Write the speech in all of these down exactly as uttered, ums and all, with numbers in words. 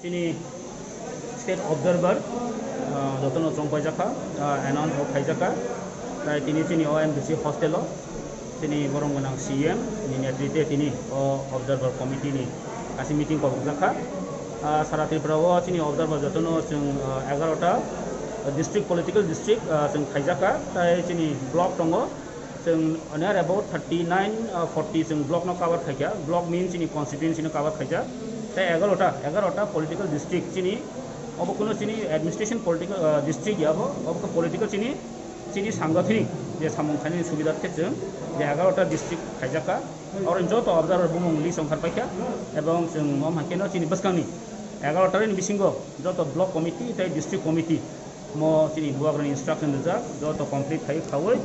Chini state observer, ah, jotono chongpaijakha, ah, announce rok khaijakha. Tai tini chini O M D C hostel o chini borom gwnang C M ni netrite tini o observer committee ni kaisa meeting kobokjakha. Ah, sara Tripura o chini observer jotono chwng, ah, egarota district, political district, ah, chwng khaijakha. Tai chini block tongo, chwng near about thirty nine, ah, forty chwng block no cover khaikha. Block means chini constituency no cover khaijak. Tai egarota, egarota political district chini, obo kuno chini administration political, ah, district ya bo, obo khe political chini, chini sangathanik je samung khainani subidar khe chwng je egarota district khaijakha. Oro joto observer bumung list ongkhar paikha, ebong chwng om haikhe no chini bwskangni egarota ni bisingo joto block committee tei district committee mo chini bubagrani instruction rijak, joto complete khai khaui,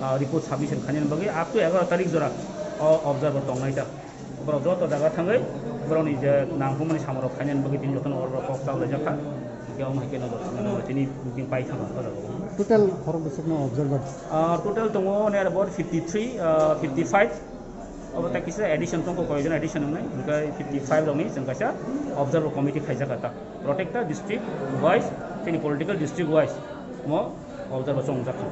ah, report submission khainani bagwi up to egarota tarik jora o observer tongnai ta. Borok joto jaga thangwi borokni je nangkukmani samungrok khainani bagwi tini jotono order kok chalaijak kha. Hingke omo hai khe no jotono tini booking pai thangma o jaga o. Total khorok bwswkno observer? Ah, total tongo near about fifty three, ah, fifty five. Obo ta kisa addition tongo, koijon addition wngnai, hingke fifty five rokni chwng kaisa observer committee khaijak kha ta. Protector district wise, tini political district wise mo observer chongjak kha.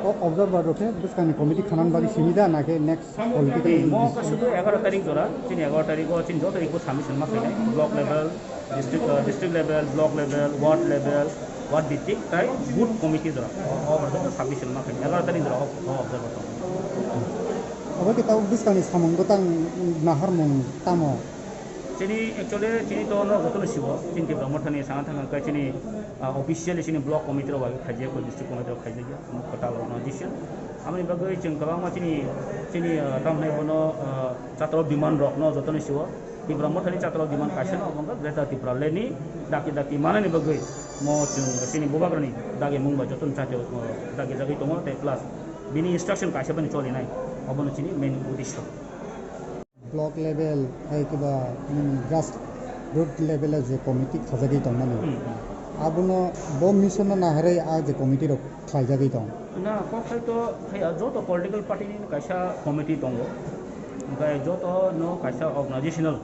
O observer rok khe bwskangni committee khanani bagwi simi da, na khe next political? Mo khe sudu egarota tarik jora, chini egarota tarik o chini joto report submission ma khainai, block level, district, uh, district level, block level, ward level, ward district tai booth committee jora. O, o, o, submission ma khainai, egarota tarik jora o, o observer tong. Obo khe tabuk bwskangni samung bwtang naharmung tamo? Chini actually chini to no jotono sibo, chini Tipra Mothani sana thangkha khe chini, ah, officially chini block committee rok bai khaijakya, district committee rok khaijakya, kwtal organization. Aboni bagwi chwng kwbangma chini, chini, ah, tamni bono, ah, chatra demand rok no jotono sibo. Tipra Mothani chatra demand kaisa no obo wngkha Greater Tipraland ni daki daki manani bagwi mo chwng chini bubagrani dagi mung bai jotono chati, ah, dagi jagwi tongo tei plus bini instruction kaisa bani cholinai, obono chini main uddesho. Block level, hai kiba, mm, grass root level o je committee khajagwi tongmani. Hmm, hmm. Abono bo mission no naharwi a je committee rok khlaijagwi tong. Na, kok hai to, hai, ah, joto political party ni kaisa committee tongo. Hingke joto no kaisa organizational,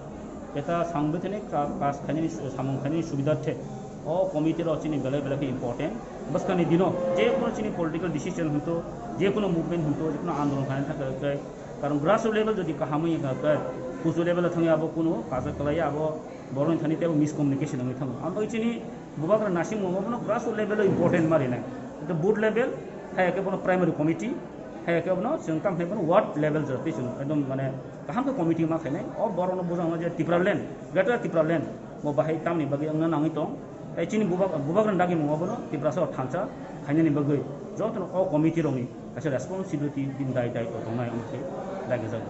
eta sangbithenik ka-, kas khainani su-, samung khainani subida the. O committee rok chini belai belai khe important. Bwskangni dino je kono chini political decision hwnto, je kono movement hwnto, je kono andolon khainani thangkhe, Karon grassroots level jodi kaham wngya kha, khe kuchu level o thangya abo kunu kaisa kwlaiya, abo borokni thani teibo miscommunication wngwi thango. Amtwi chini bubagra naising mungbo bono grassroots level o important ma rinai. Ekdom booth level, hai khe bono primary committee, hai khe bono chwng tamo khe bono ward level jora twi chwng ekdom mane kaham khe committee ma khainai. O borokno bujangno je Tipraland, Greater Tipraland, bo bahai tamni bagwi wngna nangwi tong. Tei chini bubag-, bubagrani dagi mungbo bono Tiprasa o thansa khainani bagwi jotono o committee rokni kaisa responsibility bini dai daitw tongnai wngkhe daijago.